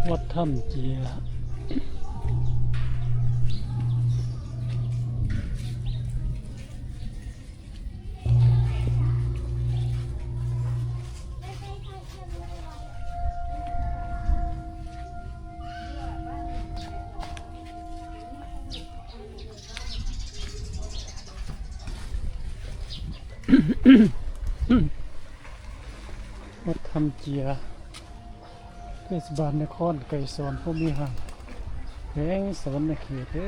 ວັດຖ້ຳເຈຍ. ວັດຖ້ຳເຈຍ ເທດສະບານນະຄອນໄກສອນພົມວິຫານ ແຂວງສະຫວັນນະເຂດເດີ.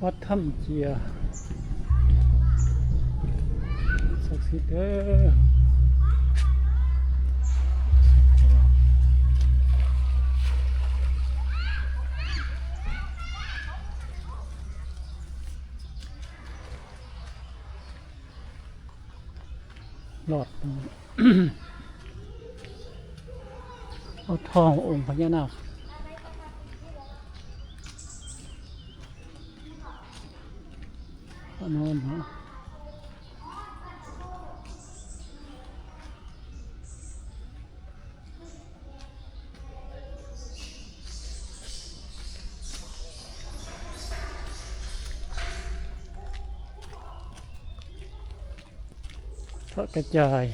ວັດຖ້ຳເຈຍ ສັກສິດເດີ. ລອດ ລອດທ້ອງອົງພະຍານາກ ພະນອນເນາະ. ພະກະຈາຍ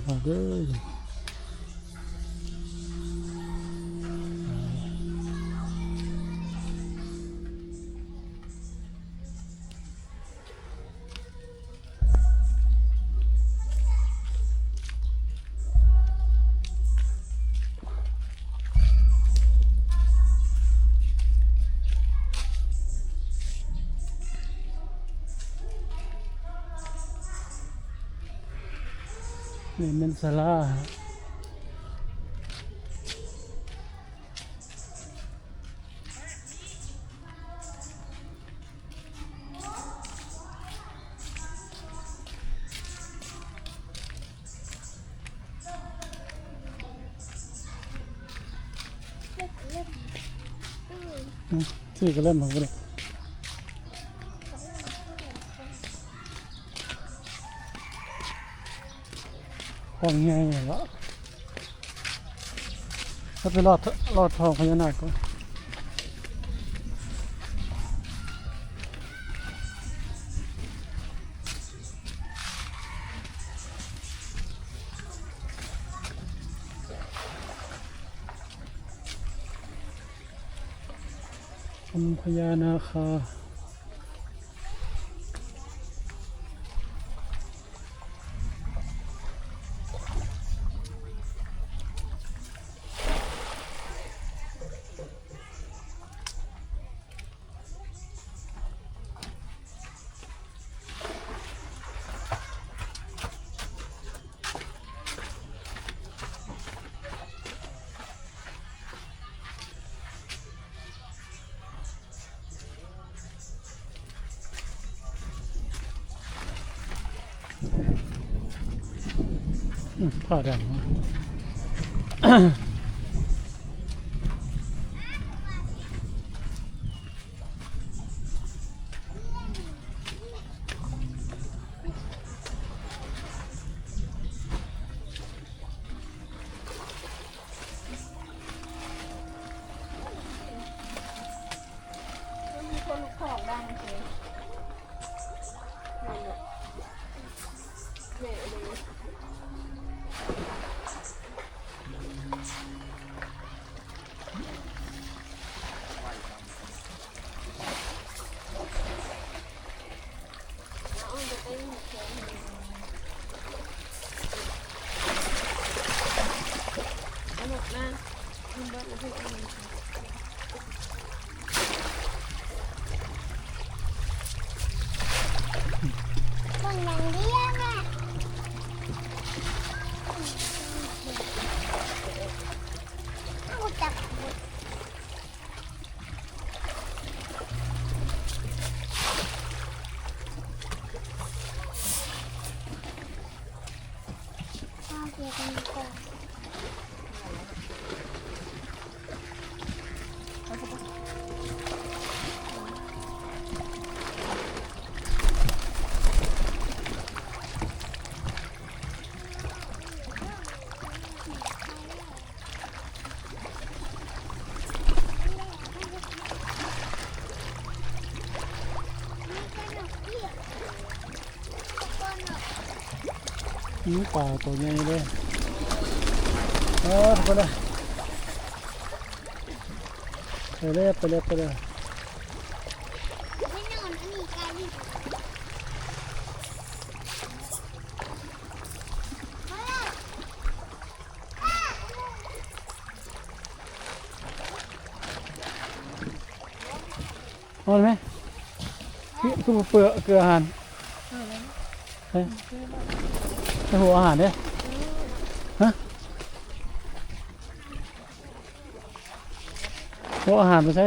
ພະເດີ. ນີ້ແມ່ນສາລາ. ອືມ ຊື້ກະເລັມເອົາກໍໄດ້. ຂອງໃຫຍ່ເນາະ. ເຮົາໄປລອດ ລອດທ້ອງພະຍານາກກ່ອນ. ອົງພະຍານາຄາ. ອ ອືມ ຜ້າດຳ. ອືມ ປາໂຕໃຫຍ່ເລີຍ. ເອີ ໄປເລີຍ ໄປເລີຍ ໄປເລີຍ ໄປເລີຍ. ເອົາໄດ້ໄໝ? ຄື ຄືບໍ່ເປືອ ເກືອອາຫານ. ເອີ ໃສ່ຫົວອາຫານເດ້. ຮະ? ຫົວອາຫານໄປໃສ?